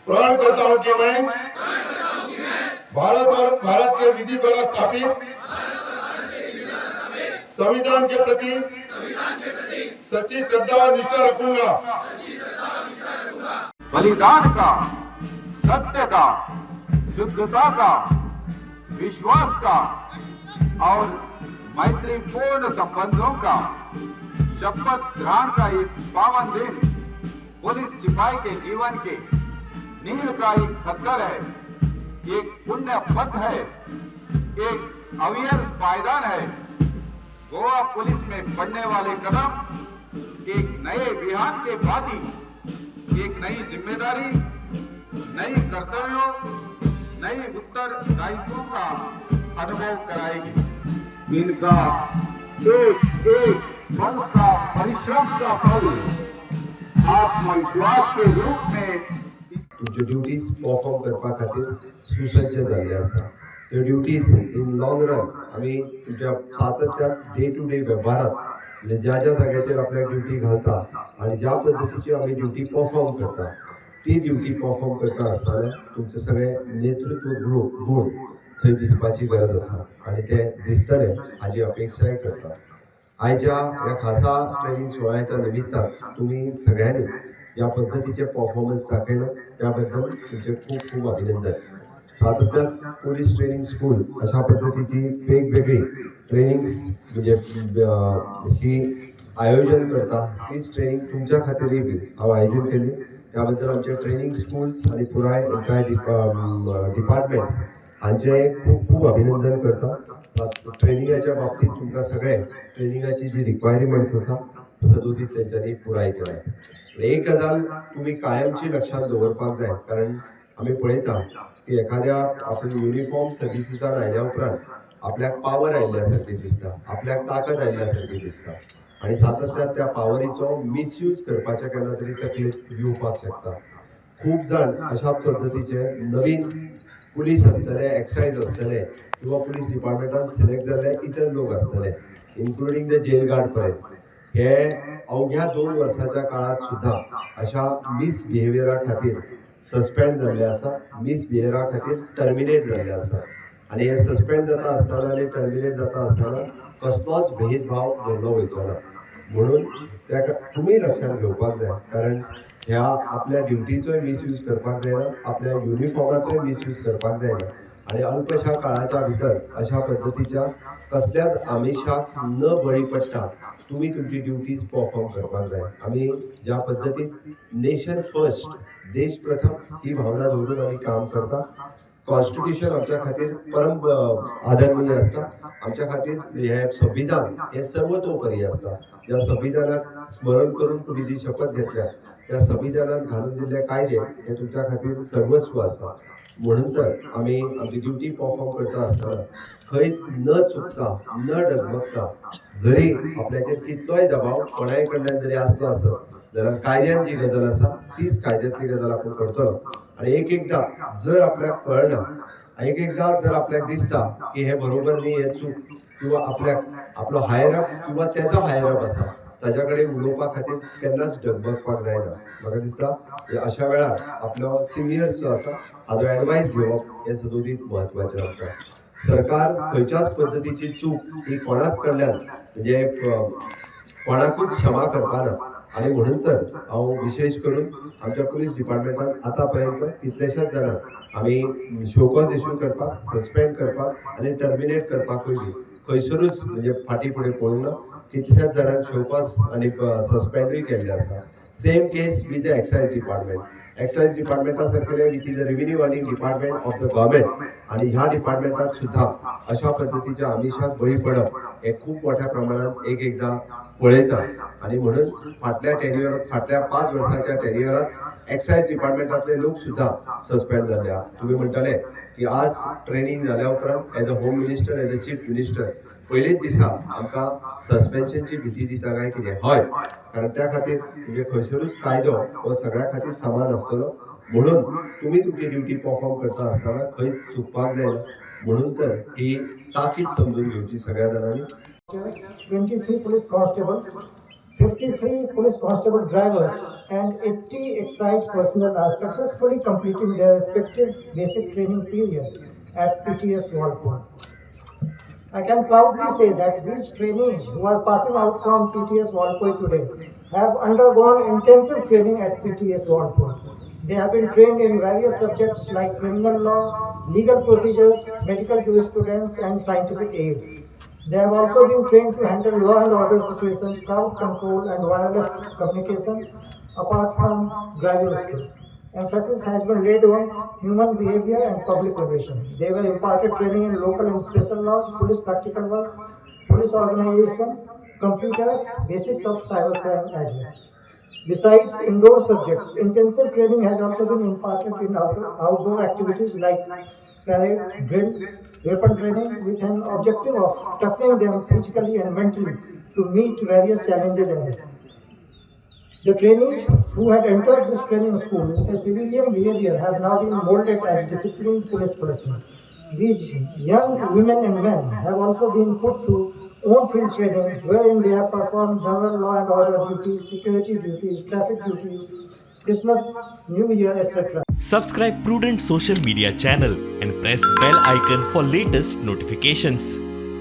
प्रण करता हूं कि मैं भारत और भारत के विधि द्वारा स्थापित संविधान के प्रति सच्ची श्रद्धा और निष्ठा रखूंगा। बलिदान का, सत्य का, शुद्धता का, विश्वास का और मैत्रीपूर्ण संबंधों का शपथ ग्रहण का एक पावन दिन पुलिस सिपाही के जीवन के नील का एक खद्दर है, एक पुण्य पथ है, एक अविरल पायदान है। गोवा पुलिस में बढ़ने वाले कदम एक नए विहान के भांति एक नई जिम्मेदारी, नई कर्तव्यों, नई उत्तरदायित्वों का अनुभव कराएगी। इनका एक एक पल का परिश्रम का फल आत्मविश्वास के रूप में तुमच्यो ड्युटीज परफॉर्म करपा खातीर सुसज्ज जाल्ले आसा। त्यो ड्युटीज इन लॉंग रन आमी तुमच्या सातत्यान डे टू डे वेव्हारात, म्हणजे ज्या ज्या जाग्याचेर आपल्याक ड्युटी घालता आनी ज्या पद्दतीची आमी ड्युटी परफॉर्म करता, ती ड्युटी परफॉर्म करता आसतना तुमचे सगळे नेतृत्व गुण थंय दिसपाची गरज आसा आनी ते दिसतले हाजी अपेक्षाय करता। आयच्या ह्या खासा ट्रेनिंग सुवाळ्याच्या निमित्तान तुमी सगळ्यांनी ज्या पद्दतीचे परफॉर्मन्स दाखयलो, त्या बद्दल तुमचे खूब खूब अभिनंदन। सातत्यान पोलीस ट्रेनिंग स्कूल अशा पद्दतीची वेगवेगळी ट्रेनिंग्स म्हणजे ही आयोजन करता। तीच ट्रेनिंग तुमच्या खातीरय बी हांव आयोजन केली, त्या बद्दल आमचे ट्रेनिंग स्कूल्स आनी पुराय एंटायर डिपार्टमेंट्स हांचे खूब खूब अभिनंदन करता। ट्रेनिंगाच्या बाबतीत तुमकां सगळे ट्रेनिंगाची जी रिक्वायरमेंट्स आसा, सदोदीत तेंच्यांनी पुराय केल्या। एक गजाल तुमी कायमची लक्षात दवरपाक जाय, कारण आमी पळयता की एखाद्या आपण युनिफॉर्म सर्विसीसान आयल्या उपरांत आपल्याक पावर आयिल्ल्या सारकी दिसता, आपल्याक ताकद आयिल्ल्या सारकी दिसता आनी सातत्यान त्या पावरीचो मिसयूज करपाच्या केन्ना तरी तकलेंत येवपाक शकता। खूब जाण अशा पद्दतीचे नवीन पुलीस आसतले, एक्सायज आसतले किंवा पुलीस डिपार्टमेंटान सिलेक्ट जाल्ले इतर लोक आसतले, इन्क्लुडींग the jail guard पर्यंत, हे अवघ्या 2 वर्साच्या काळात सुद्धा अशा मिसबिहेवियरा खातीर सस्पेंड जाल्ले आसा, मिसबिहेवियरा खातीर टर्मिनेट जाल्ले आसा। आनी हे सस्पेंड जाता आसतना आनी टर्मिनेट जाता आसतना कसलोच भेदभाव धरलो वयचो ना, म्हणून ताका तुमी लक्षात घेवपाक जाय, कारण ह्या आपल्या ड्युटीचोय मिसयूज करपाक जायना, आपल्या युनिफॉर्माचोय मिसयूज करपाक जायना आनी अल्पशा काळाच्या भितर अशा पद्दतीच्या कसल्याच आमिशाक न बळी पडटा तुमी तुमची ड्युटीज परफॉर्म करपाक जाय। आमी ज्या पद्दतीन नेशन फर्स्ट, देश प्रथम ही भावना दवरून आमी काम करता, कॉन्स्टिट्युशन आमच्या खातीर परम आदरणीय आसता। आमच्या खातीर हे संविधान हे सर्वतोपरी आसता। ज्या संविधानाक स्मरण करून तुमी जी शपथ घेतल्या, त्या संविधानात घालून दिल्ले कायदे हे तुमच्या खातीर सर्वस्व आसा। म्हणून तर आमी आमची ड्युटी परफॉर्म करता आसतना खंय न चुकता, न डगमगता, जरी आपल्याचेर कितलोय दबाव कोणाय कडल्यान जरी आसलो आसत जाल्यार कायद्यान जी गजाल आसा, तीच कायद्यातली गजाल आपूण करतलो। आनी एक एकदां जर आपल्याक कळना, एक एकदां जर आपल्याक दिसता की हे बरोबर न्ही, हे चूक, किंवा आपल्याक आपलो हायर अप किंवा तेजो हायर अप आसा, ताज्या कडेन उलोवपा खातीर केन्नाच डगमगपाक जायना। म्हाका दिसता की अशा वेळार आपलो सिनियर्स जो आसा, हाजो एडवायस घेवप हें सदोदीत म्हत्वाचें आसता। सरकार खंयच्याच पद्दतीची चूक ही कोणाच कडल्यान, म्हणजे कोणाकूच क्षमा करपाना। आनी म्हणून तर हांव विशेश करून आमच्या पुलीस डिपार्टमेंटान आतां पर्यंत कितलेशाच जाणांक आमी शोकॉज इश्यू करपाक, सस्पेंड करपाक आनी टर्मिनेट करपाकूय बी खंयसरूच म्हणजे फाटीं फुडें पळोवंक ना। कितल्याशाच जाणांक शोकॉज आनी सस्पेंडूय केल्ले आसा। Same case with the excise department. Excise डिपार्टमेंटा सारकेले, which is the revenue earning department of the government, आनी ह्या डिपार्टमेंटात सुद्धा अशा पद्दतीच्या आमिशाक बळी पडप हे खूब मोठ्या प्रमाणात एक एकदां पळयता। आनी म्हणून फाटल्या टेन्युअरात, फाटल्या 5 वर्साच्या टेन्युअरात एक्सायज डिपार्टमेंटातले लोक सुद्धा सस्पेंड जाल्ले आहा। तुमी म्हणटले की आज ट्रेनिंग जाल्या उपरांत as a home minister, as a chief minister, पयलेच दिसा आमकां सस्पेन्शनची भिती दिता काय कितें? हय, कारण त्या खातीर म्हणजे खंयसरूच कायदो हो सगळ्या खातीर समान आसतलो। म्हणून तुमी तुमची ड्युटी परफॉर्म करता आसतना खंय चुकपाक जायना, म्हणून तर ही ताकीद समजून घेवची सगळ्या जाणांनी। 23 police constables, 53 police constable drivers. and 80 excise personnel are successfully completing their respective basic training period at PTS Valpoi. I can proudly say that these trainees who are passing out from PTS Valpoi today have undergone intensive training at PTS Valpoi. They have been trained in various subjects like criminal law, legal procedures, medical jurisprudence, and scientific aids. They have also been trained to handle law and order situations, crowd control, and wireless communication, apart from driving skills. Emphasis has been laid on human behavior and public relations. They were imparted training in local and special laws, police practical work, police organization, computers, basics of cybercrime as well. Besides indoor subjects, intensive training has also been imparted in outdoor activities like parade, drill, weapon training with an objective of toughening them physically and mentally to meet various challenges ahead. The trainees who had entered this training school with a civilian behavior have now been molded as disciplined police personnel. These young women and men have also been put through on-field training wherein they have performed general law and order duties, security duties, traffic duties, Christmas, New Year, etc. Subscribe Prudent Social Media channel and press bell icon for latest notifications.